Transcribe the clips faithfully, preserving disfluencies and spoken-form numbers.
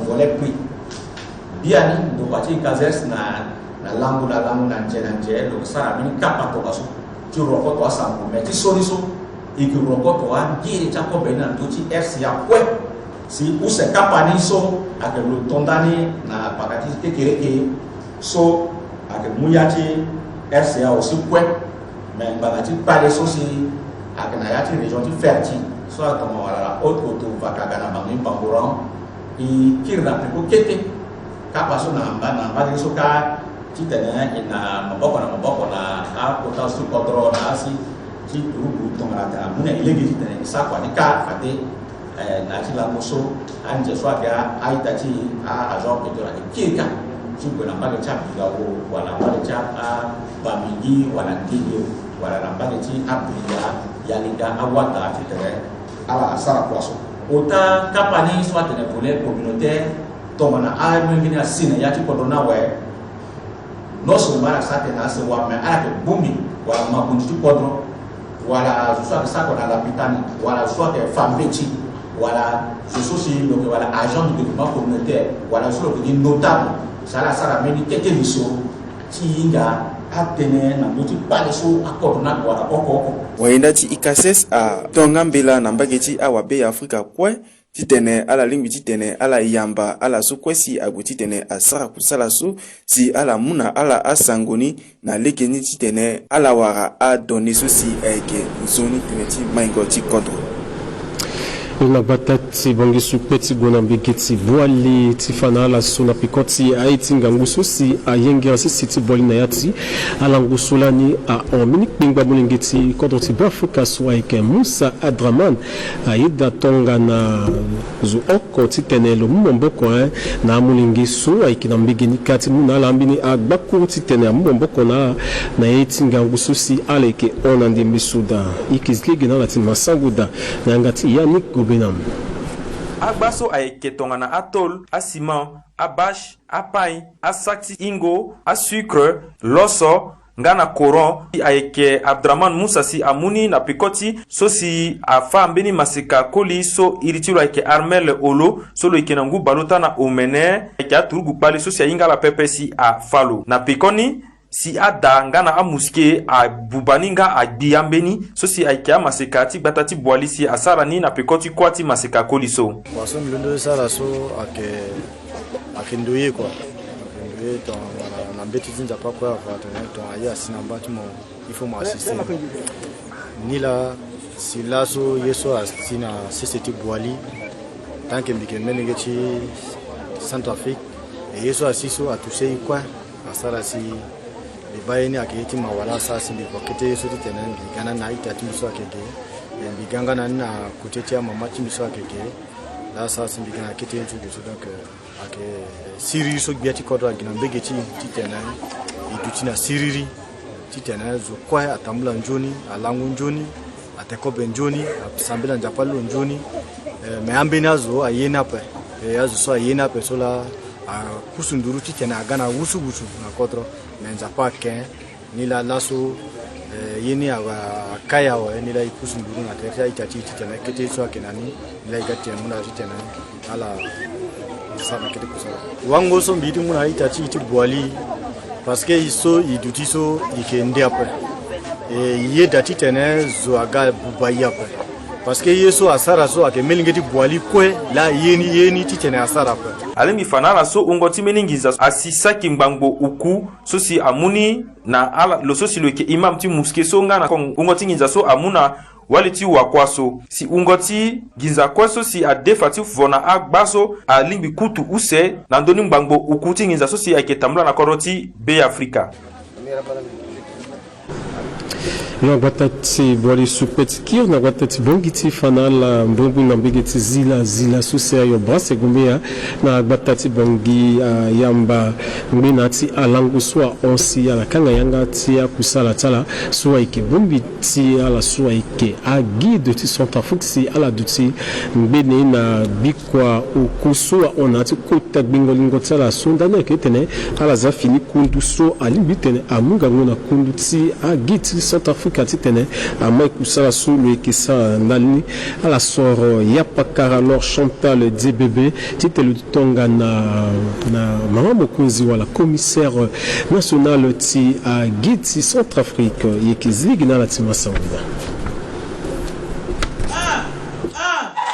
Volet prix. Biani, ndo pa ti ICASEES na, na langu na langu, na nze na nze, lo sara mbeni kapa tongaso ti rokoto asango, me ti soni so e ke rokoto angiri ti akobe ni na ndö ti R C A kue. Si use kapa ni so ayeke lo to ndani na paka ti kekereke so ayeke mu ya ti R C A aussi kue. Me ngbanga ti kpale so si ayeke na ya ti région ti Fertit so atongana wala la Haute-Kotto, Vakaga na Bangui, Bangouran, e kiri na peko kete. Kapa so na mba, na mbage so kâ, titene e na maboko na maboko na akota so ti kodro na asi ti turugu tongana atene amu na e lege titene e sara kua ni kâ fade, eh, na ya ti lango so anze so ayeke a-ita ti a-agent pétrole ayeke kiri kâ ti gue na mbage ti Abidjan wala mbage ti Abamingui wala Ndege wala na mbage ti Abidjan, Yalinga, Awada titene ala asara kua so. Ota kapa ni so atene volet communautaire, tongana amolenge ni asi na ya ti kodro ni awe, non seulement ala sara tënë na asewa, me ala yeke bongbi wala makonzi ti kodro, wala zo so ayeke sara kua na lapitani, wala zo so ayeke fa mbeti, wala zo so si lo yeke wala agent du développement communautaire, wala zo so lo yeke gi notable, si ala sara mbeni kete liso ti hinga atënë na ndö ti kpale so akodro ni ayeke wala oko oko. Wayenda ti ICASEES ato nga mbela na mbage ti awabe ya Afrika kue, titene ala lingbi titene ala yamba ala so kue si ague titene asara kusala so, si ala mu na ala asango ni na lege ni titene ala wara adonnée so si ayeke nzoni tënë ti maingo ti kodro. Na gbata ti Bangui so kpe ti gue na mbage ti Boali ti fa na ala so na peko ti aye ti ngangu so si ayengere sese ti Boali na ya ti alango so lani ahon mbeni kpengba molenge ti kodro ti Beafrika so ayeke Moussa Adraman. Ayeda tongana zo oko titene lo mu maboko, eh, na amolenge so ayeke na mbage ni kâ ti mu na ala ambeni agbakuru titene amu maboko na, na ye ti ngangu so si ala yeke hon na ndembe so daa. E yeke zi lege na ala ti masango daa na yanga ti Yannick Gobenam. Agba so ayeke tongana atôle, aciment, abâche, apain, asak ti hingo, asucre, loso, nga na courant, ayeke Abdraman Moussa si amu ni na peko ti so si afâ mbeni maseka koli so iri ti lo ayeke Armel Olo, so lo yeke na ngu bale ota na omene, ayeke aturugu kpale so si ahinga ala pepe si afâ lo. Na pekoni, si ada nga na amuske abuba ni nga agbi ambeni, so si ayeke amaseka ti gbata ti Boali si asara ni na peko ti kuâ ti maseka koli so. Wa so mbi londo ti sara so ayeke, ayeke ndoye kua. Ayeke ndoye tongana na mbeti ti Nzapa kue afa tongana ye asi na mba ti mo, il faut mo assisté. Nilaa si laso ye so asi na sese ti Boali, tant que mbi yeke mbeni ge ti Centrafrique, e ye so asi so atouché e kue. Asara si mbi baa ye ni ayeke ye ti mawa laa asara si mbi vo kete ye so titene mbi ga na ni na a-ita ti mbi so ayeke ge. E mbi ga nga na ni na kote ti amama ti mbi so ayeke ge. Laa asara si mbi ga na kete ye ti gue so. Donc, euh, ayeke siriri so gbia ti kodro agi na mbege ti e titene e duti na siriri titene zo kue atambula nzoni, alango nzoni, ate kobe nzoni, asambela Nzapa lo nzoni. Eh, me ambeni azo aye ni ape. Eh, azo so aye ni ape so laa apusu nduru titene aga na wusuwusu na kodro. Me Nzapa ake ni laa laso, eh, ye ni a, akai awe, ni laa e pusu nduru na tere ti a-ita ti e titene kete ye so ayeke na ni, ni laa e ga titene mu na ala titene ala sara na kete kusala. Wango so mbi ye ti mu na a-ita ti e ti Boali, parce que e so e duti so e yeke nde ape. E, e yeda titene zo aga buba e ape. Parce que ye so asara so ayeke melenge ti Boali kue laa ye ni, ye ni titene asara ape. Alingbi fa na ala so wungo ti mbeni nginza asi saki ngbangbo oku so si amu ni na ala, lo so si lo yeke imam ti mosquée so nga na kon wungo ti nginza so amu na wali ti wakua so. Si wungo ti nginza kue so si adefa ti vo na agba so alingbi kutu use na ndö ni ngbangbo oku ti nginza so si ayeke tambula na kodro ti Beafrika. Na gbata ti Boali so kpe ti kiri na gbata ti Bangui ti fa na ala mbongbongo na mbege ti zila zila so si ayo brase gombe ya na gbata ti Bangui, ah, ayamba ngbene ti alango so ahon si ala kanga yanga ti akusala ti ala so ayeke bongbi ti ala so ayeke aguide ti Centrafrique si ala duti ngbene na gbikua oku so ahon na ya ti kota gbingo lingo ti ala so ndani ayeke titene ala za fini kundu so alingbi titene amu ngangu na kundu ti aguide ti Centrafrique titene amai kusala so lo yeke sara ndali ni ala soro yapakara Laure Chantal Diebebe titene lo tongana na mama mokonzi wala commissaire national ti aguide ti Centrafrique. Yeke zi lege na ala ti masango na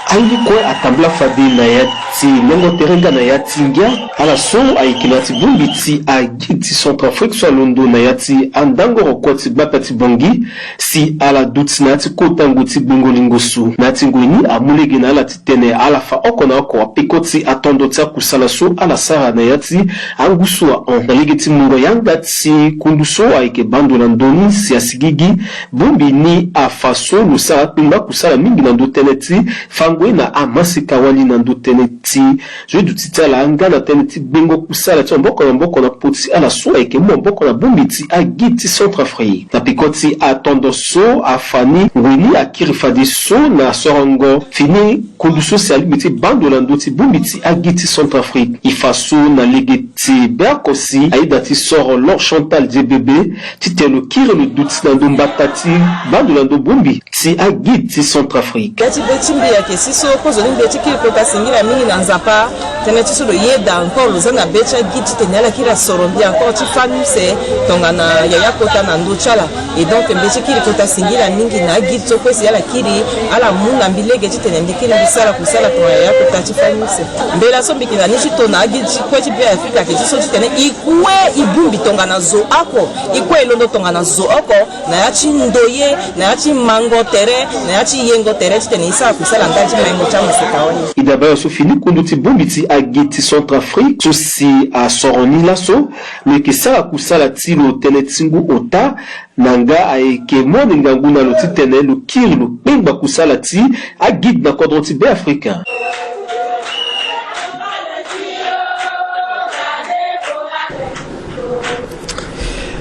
Aye ni kue atambula fade na ya ti lengo tere nga na ya ti ngia ala so ayeke na ya ti bongbi ti aguide ti Centrafrique so alondo na ya ti andangoro kue ti gbata ti Bangui si ala duti na ya ti kota ngoi ti gbengo lingo so. Na ya ti ngoi ni amu lege na ala titene ala fa oko na oko apeko ti atondo ti akusala so ala sara na ya ti angu so ahon. Na lege ti mungo yanga ti kundu so ayeke bando na ndö ni si asigigi, bongbi ni afa so lo sara akpengba kusala mingi na ndö tënë ti fango ye na amaseka wali na ndö tënë ti zo e duti ti ala nga na tënë ti gbengo kusala ti maboko na maboko na popo ti ala so ayeke mu maboko na bongbi ti aguide ti Centrafrique. Na peko ti atondo so afa ni, ngoi ni akiri fadeso na sorongo fini kundu so si alingbi ti bando na ndö ti bongbi ti aguide ti Centrafrique. E fa so na lege ti be oko si ayeda ti soro Laure Chantal Diebebe titene lo kiri lo duti na ndö mbata ti bando na ndö bongbi ti aguide ti Centrafrique. Be ti be ti mbi ayeke si so kozoni mbi ti kiri kota singila mingi na Nzapa. Tënë ti so lo yeda encore lo za na be ti aguide titene ala kiri asoro mbi encore ti fâ ni use tongana yaya kota na ndö ti ala. Et donc mbi ti kiri kota singila mingi na aguide so kue si ala kiri ala mu na mbi lege titene mbi kiri mbi sara kusala tongana yaya kota ti fâ ni use. Mbela so mbi yeke na ni ti to na aguide ti kue ti Be Afrika ayeke ti so titene e kue e bongbi tongana zo oko, e kue e londo tongana zo oko na ya ti ndoye, na ya ti mango tere, na ya ti yengo tere titene e sara kusala ndali ti maingo ti amaseka wani. E dabe so fini kundu ti bongbi ti aguide ti Centrafrique so si asoro ni laso, lo yeke sara kusala ti lo tënë ti ngu ota na nga ayeke mu ande ngangu na lo titene lo kiri lo kpengba kusala ti aguide na kodro ti Be Afrika.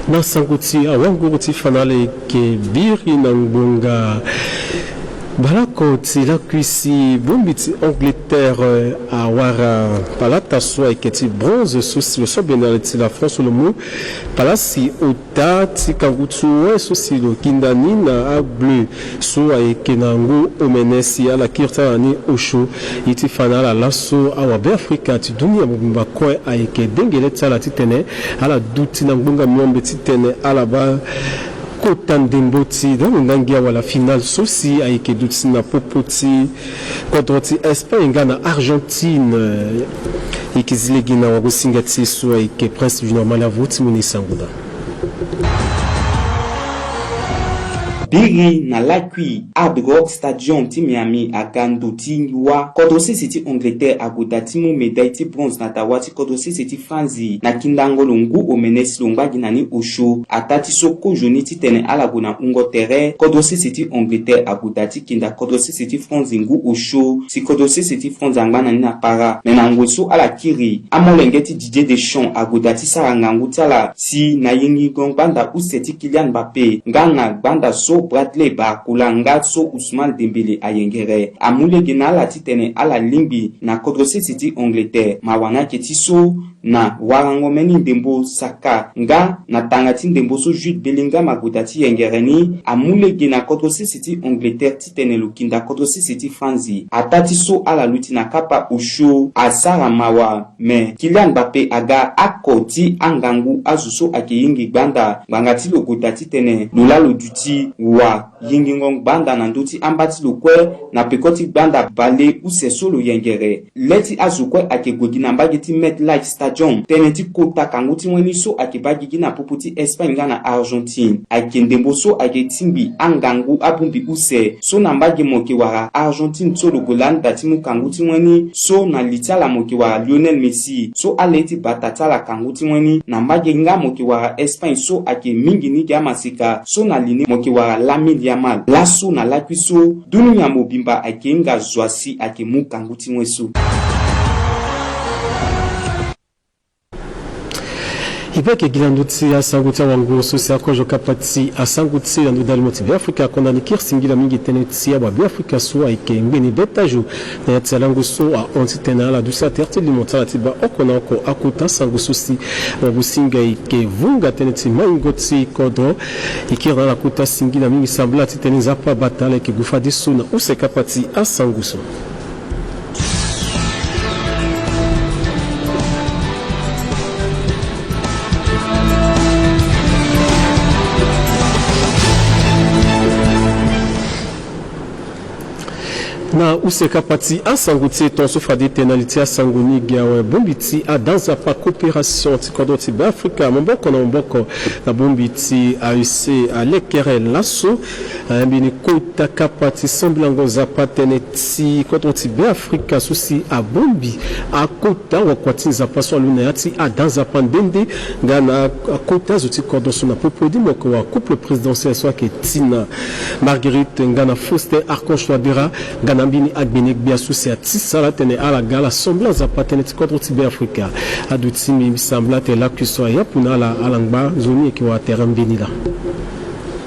Na sango ti awanguru ti fa na ala yeke biri na ngbonga baleoko ti lakui si bongbi ti Angleterre awara palata so ayeke ti bronze so si lo so bene na li ti la France lo mu palasi ota ti kangu ti win so si lo kinda ni na ableu so ayeke na ngu omene si ala kiri ti ala ni osio. E ti fa na ala laso awabe Afrika ti dunia mobimba kue ayeke dengele ti ala titene ala duti na ngbonga miombe titene ala baa kota ndembo ti lango ndangia wala finale so si ayeke duti na popo ti kodro ti Espagne nga na Argentine. E yeke zi lege na wagosinga ti e so ayeke Prince Junior Maliavo ti mu na e sango daa. Biri na lakui Hard Rock Stadium ti Miami aga ndo ti wâ kodro sese ti Angleterre ague daa ti mu médaille ti bronze na dawa ti kodro sese ti Franzi na kindango lo ngu omene si lo ngba gi na ni osio. Ataa ti so kozoni titene ala gue na wungo tere, kodro sese ti Angleterre ague daa ti kinda kodro sese ti Franzi ngu osio si kodro sese ti Franzi angba na ni na para. Me na ngoi so ala kiri, amolenge ti Didier Deschamps ague daa ti sara ngangu ti ala si na yengingo ngbanda use ti Kylian Mbappé nga na ngbanda so Bradley Barcola nga so Ousmane Dembélé ayengere, amu lege na ala titene ala lingbi na kodro sese ti Angleterre. Mawa ni ayeke ti so na warango mbeni ndembo Saka nga na tanga ti ndembo so Jude Bellingham ague daa ti yengere ni, amu lege na kodro sese ti Angleterre titene lo kinda kodro sese ti Franzi. Ataa ti so ala luti na kapa osio asara mawa. Me Kylian Mbappé aga oko ti angangu azo so ayeke yingi gbanda ngbanga ti lo gue daa titene lo laa lo duti wa yingingo gbanda na ndö ti amba ti lo kue na peko ti gbanda bale use so lo yengere. Le ti azo kue ayeke gue gi na mbage ti MetLife Stadium tënë ti kota kangu ti win ni so ayeke baa gigi na popo ti Espagne nga na Argentine. Ayeke ndembo so ayeke tingbi angangu abongbi use so na mbage mo yeke wara Argentine so lo gue lani daa ti mu kangu ti win ni so na li ti ala mo yeke wara Lionel Messi so ala ye ti bata ti ala kangu ti win ni. Na mbage nga mo yeke wara Espagne so ayeke mingi ni gi amaseka so na li ni mo yeke wara Lamine Yamal. Laso na lakui so dunia mobimba ayeke hinga zo asi ayeke mu kangu ti win so. E baa eke gi na ndö ti asango ti awango so si akozo kapa ti asango ti na ndö dalimo ti Beafrika akonda ni kiri singila mingi tënë ti awa Beafrika so ayeke ngbeni beta zo na ya ti alango so ahon titene ala duti atere ti limo ti ala ti baa oko na oko akota sango so si wabusinga eke vunga tënë ti maingo ti kodro. E kiri na ala kota singila mingi sambela titene Nzapa abata ala eke gue fadeso na use kapa ti asango so. Na use kapa ti asango ti e tongaso fade e tene na li ti asango ni gi awe bongbi ti ada Nzapa coopération ti kodro ti Beafrika maboko na maboko na bongbi ti A E C alekere laso. Ayambeni kota kapa ti sambelango Nzapa tënë ti kodro ti Beafrika so si abongbi akota wakua ti Nzapa so alondo na ya ti ada Nzapa nde nde nga na akota zo ti kodro so na popo ni mo yeke wara couple présidentiel so ayeke Tina Marguerite nga na Faustin Archange Touadéra nga na ambeni agbene gbia so si atisa ala tene ala ga ala sambela Nzapa tënë ti kodro ti Beafrika. Aduti mbi mbi sambela atene lakui so ayapu na ala ala ngba nzoni eke wara tere mbeni laa.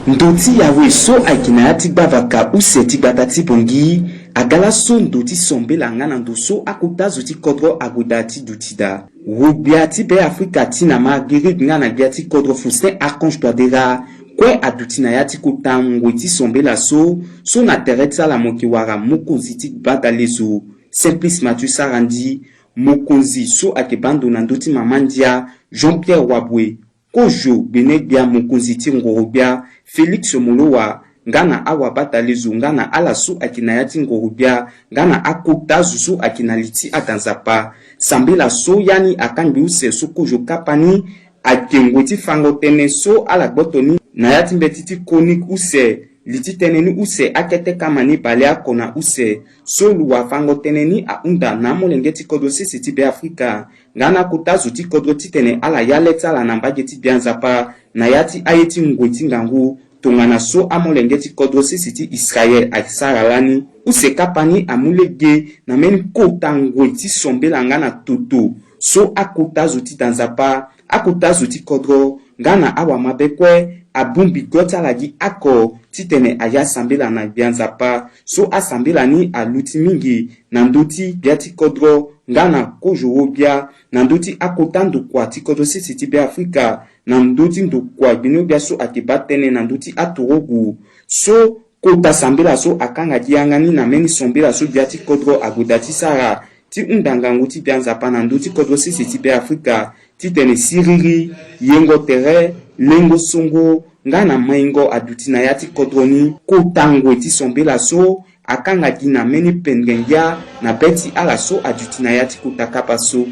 Ndö ti yawe so ayeke na ya ti gbavaka use ti gbata ti Bangui aga laso ndö ti sambela nga na ndö so akota zo ti kodro ague daa ti duti daa. Wo-gbia ti Beafrika Tina Marguerite nga na gbia ti kodro Faustin Archange Touadéra kue aduti na ya ti kota ngoi ti sambela so, so na tere ti ala mo yeke wara mokonzi ti gbata lezo Simplice Mathieu Sarandji, mokonzi so ayeke baa ndo na ndö ti mama ndia Jean-Pierre Waboué, kozo gbene gbia mokonzi ti ngoro gbia Félix Moloua, nga na awabata lezo nga na ala so ayeke na ya ti ngoro gbia nga na akota zo so ayeke na li ti ada Nzapa. Sambela so ya ni akangbi use so kozo kapa ni ayeke ngoi ti fango tënë so ala gboto ni na ya ti mbeti ti chronique use. Li ti tënë ni use akete kama ni baleoko na use so lo wafango tënë ni ahunda na amolenge ti kodro sese ti Beafrika nga na akota zo ti kodro titene ala ya le ti ala na mbage ti Gbia Nzapa na ya ti aye ti ngoi ti ngangu. Tongana so amolenge ti kodro sese ti Israel asara lani, use kapa ni amu lege na mbeni kota ngoi ti sambela nga na toto so akota zo ti da Nzapa, akota zo ti kodro nga na awamabe kue abongbi go ti ala gi oko titene aya sambela na Gbia Nzapa. So asambela ni aluti mingi na ndö ti gbia ti kodro nga na kozo wo-gbia, na ndö ti akota ndokua ti kodro sese ti Beafrika, na ndö ti ndokua gbene wo-gbia so ayeke baa tënë na ndö ti aturugu. So kota sambela so akanga gi yanga ni na mbeni sambela so gbia ti kodro ague daa ti sara ti hunda ngangu ti Gbia Nzapa na ndö ti kodro sese ti Beafrika titene siriri, yengo tere, lengo songo nga na maingo aduti na ya ti kodro ni. Kota ngoi ti sambela so akanga gi na mbeni pende ngia na be ti ala so aduti na ya ti kota kapa so.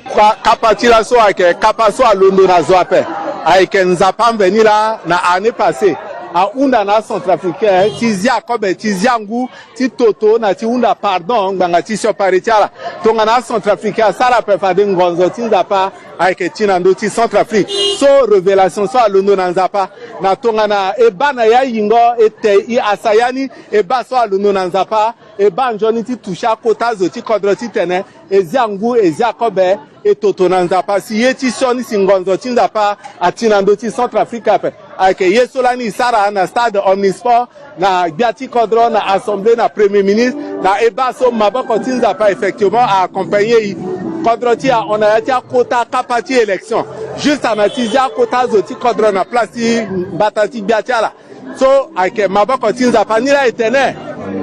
Kapa ti laso ayeke kapa so alondo na zo ape. Ayeke Nzapa mveni laa na année passée ahunda na acentrafricain ti zia kobe, ti zia ngu, ti toto na ti hunda pardon ngbanga ti siokpari ti ala. Tongana acentrafricain asara ape fade ngonzo ti Nzapa ayeke ti na ndö ti Centrafrique. So révélation so alondo na Nzapa na tongana e baa na ya yingo e te e asa ya ni, e baa so alondo na Nzapa, e baa nzoni ti toucher akota zo ti kodro titene e zia ngu, e zia kobe, e toto na Nzapa si ye ti sioni si ngonzo ti Nzapa ati na ndö ti Centrafrique ape. Ayeke ye so lani e sara na stade Omnisport na gbia ti kodro, na assemblée, na premier ministre, na e baa so maboko ti Nzapa effectivement a accompagner e. Kodro ti e ahon na ya ti akota kapa ti élection. Juste ana ti zia akota zo ti kodro na place ti mbata ti gbia ti ala. So ayeke maboko ti Nzapa ni laa e tene.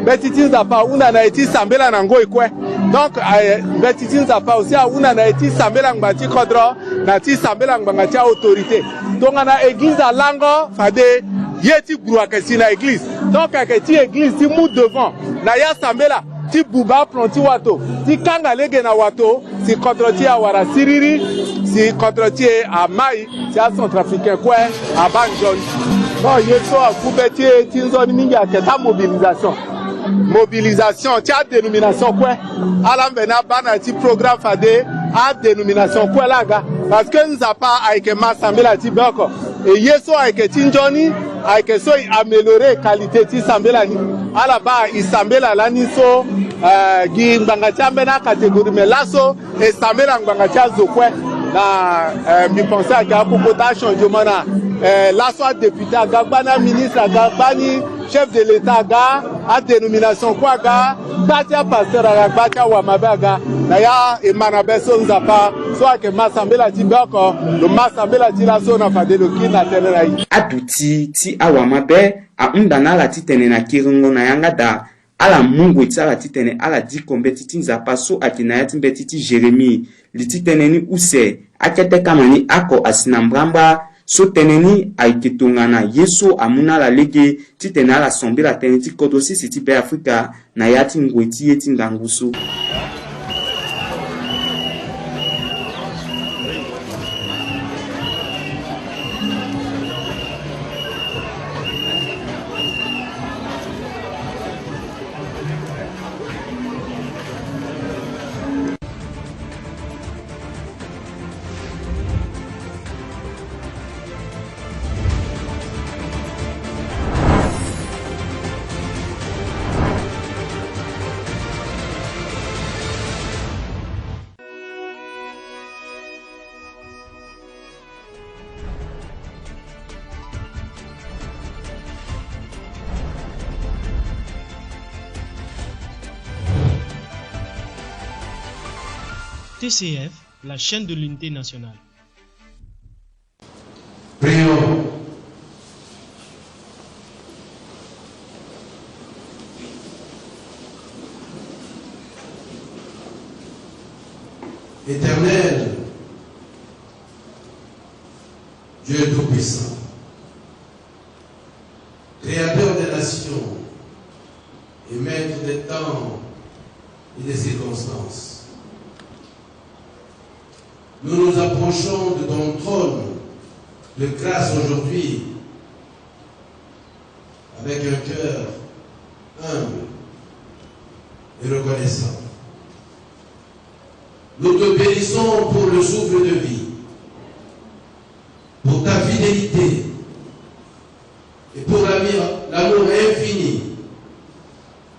Mbeti ti Nzapa ahunda na e ti sambela na ngoi kue. Donc aye, mbeti ti Nzapa aussi ahunda na e ti sambela ngbanga ti kodro na ti sambela ngbanga ti autorité. Tongana église alango fade ye ti guru ayeke si na église. Donc ayeke ti église ti mu devant na ya sambela ti buba aplan ti wato, ti kanga lege na wato, si kodro ti e awara siriri, si kodro ti e amai, si acentrafricain kue abaa nzoni. Bon, ye so agu be ti e ti nzoni mingi ayeke ti amobilisation. Mobilisation ti adénomination kue. Ala mveni abaa na ya ti programme fade adénomination kue laa aga. Parce que Nzapa ayeke ma sambela ti be oko. E ye so ayeke ti nzoni ayeke so e améliorer qualité ti sambela ni. Ala baa e sambela lani so, eh, gi ngbanga ti ambeni acatégorie, mais laso e sambela ngbanga ti azo kue. Na, eh, mbi pense ayeke akoko ti achangement na, eh, laso adéputé aga gbani, aministre aga gbani, chef de l'État aga, adénomination kue aga, gba ti apasteur aga, gba ti awamabe aga. Na ya e ma na be so Nzapa so ayeke ma sambela ti be oko, lo ma sambela ti laso na fade lo kiri na tënë na e. Aduti ti awamabe ahunda na ala titene na kiringo na yanga daa, ala mu ngoi ti ala titene ala diko mbeti ti Nzapa so ayeke na ya ti mbeti ti Jérémie. Li ti tënë ni use, akete kama ni oko asi na mbrambra so tënë ni ayeke tongana ye so amu na ala lege titene ala sambela tënë ti kodro sese ti Beafrika na ya ti ngoi ti ye ti ngangu so. T C F, la chaîne de l'unité nationale. Prions. Éternel, Dieu Tout-Puissant, Créateur des nations et Maître des temps et des circonstances, nous nous approchons de ton trône de grâce aujourd'hui avec un cœur humble et reconnaissant. Nous te bénissons pour le souffle de vie, pour ta fidélité et pour l'ami-, l'amour infini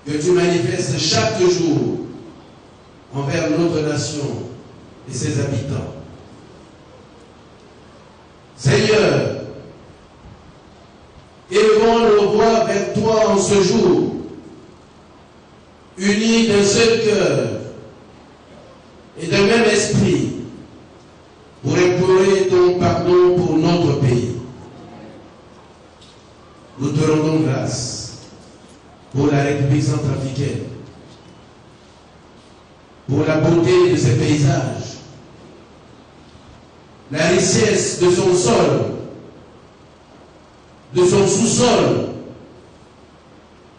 que tu manifestes chaque jour envers notre nation et ses habitants. Seigneur, élevons nos voix vers toi en ce jour, unis d'un seul cœur et d'un même esprit, pour implorer ton pardon pour notre pays. Nous te rendons grâce pour la République centrafricaine, pour la beauté de ses paysages, la richesse de son sol, de son sous-sol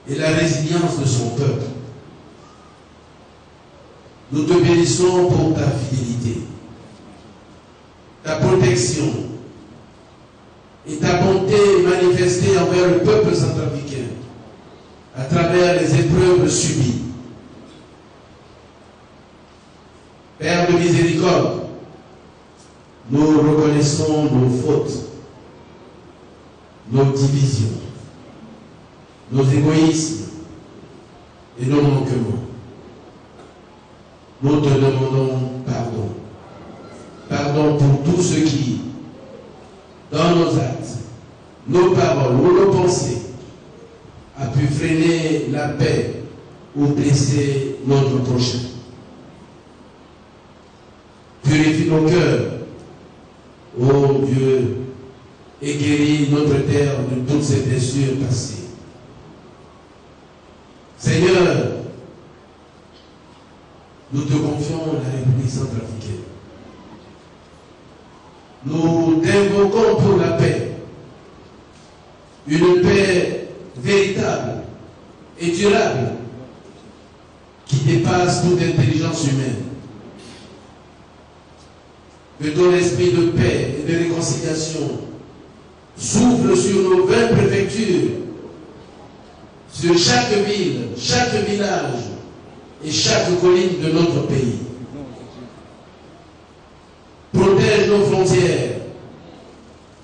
et la résilience de son peuple. Nous te bénissons pour ta fidélité, ta protection et ta bonté manifestée envers le peuple centrafricain à travers les épreuves subies. Père de miséricorde, nous reconnaissons nos fautes, nos divisions, nos égoïsmes et nos manquements. Nous te demandons pardon. Pardon pour tout ce qui, dans nos actes, nos paroles ou nos pensées, a pu freiner la paix ou blesser notre prochain. Purifie nos cœurs, ô Dieu, et guéris notre terre de toutes ses blessures passées. Seigneur, nous te confions la République centrafricaine. Nous t'invoquons pour la paix, une paix véritable et durable qui dépasse toute intelligence humaine. Que ton esprit de paix et de réconciliation souffle sur nos vingt préfectures, sur chaque ville, chaque village et chaque colline de notre pays. Protège nos frontières,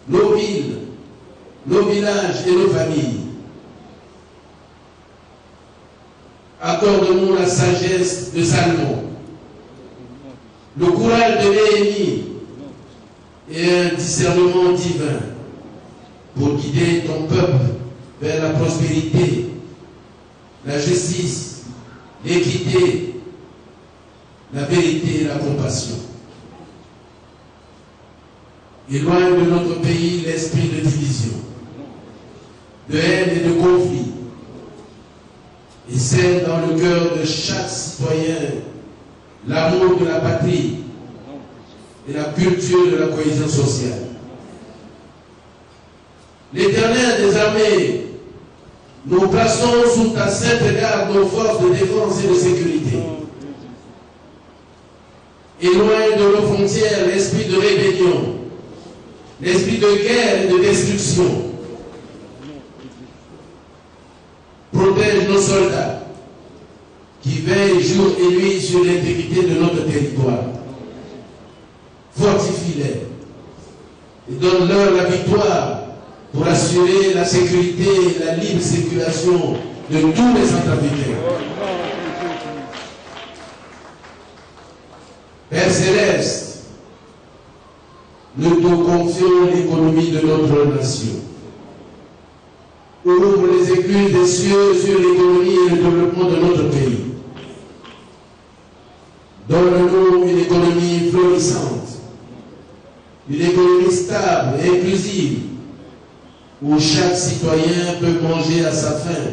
nos villes, nos villages et nos familles. Accorde-nous la sagesse de Salomon, le courage de Néhémie et un discernement divin pour guider ton peuple vers la prospérité, la justice, l'équité, la vérité et la compassion. Éloigne de notre pays l'esprit de division, de haine et de conflit, et sème dans le cœur de chaque citoyen l'amour de la patrie et la culture de la cohésion sociale. L'Éternel des armées, nous plaçons sous ta sainte garde nos forces de défense et de sécurité. Éloigne de nos frontières l'esprit de rébellion, l'esprit de guerre et de destruction. Protège nos soldats qui veillent jour et nuit sur l'intégrité de notre territoire. Fortifie-les et donne-leur la victoire pour assurer la sécurité et la libre circulation de tous les Centrafricains. Père céleste, nous te confions l'économie de notre nation. Ouvre les écluses des cieux sur l'économie et le développement de notre pays. Donne-nous une économie florissante, une économie stable et inclusive, où chaque citoyen peut manger à sa faim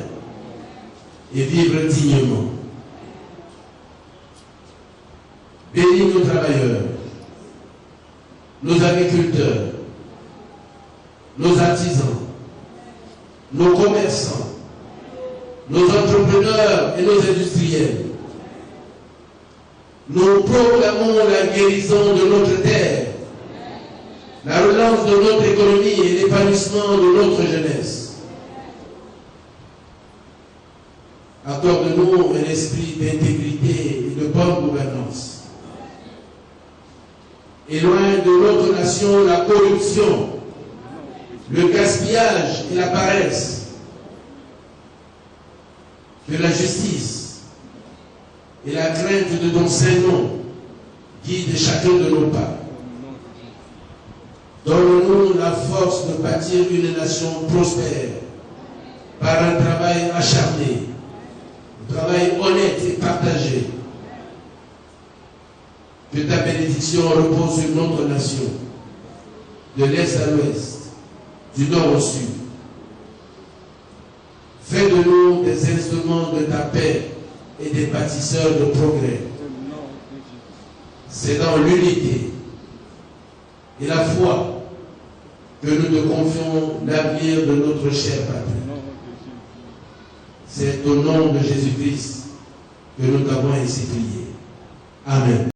et vivre dignement. Bénis nos travailleurs, nos agriculteurs, nos artisans, nos commerçants, nos entrepreneurs et nos industriels. Nous proclamons la guérison de notre terre, la relance de notre économie et l'épanouissement de notre jeunesse. Accorde-nous un esprit d'intégrité et de bonne gouvernance. Éloigne de notre nation la corruption, le gaspillage et la paresse. Que la justice et la crainte de ton saint nom guident chacun de nos pas. Donne-nous la force de bâtir une nation prospère par un travail acharné, un travail honnête et partagé. Que ta bénédiction repose sur notre nation, de l'est à l'ouest, du nord au sud. Fais de nous des instruments de ta paix et des bâtisseurs de progrès. C'est dans l'unité et la foi que nous te confions l'avenir de notre chère patrie. C'est au nom de Jésus-Christ que nous t'avons ainsi prié. Amen.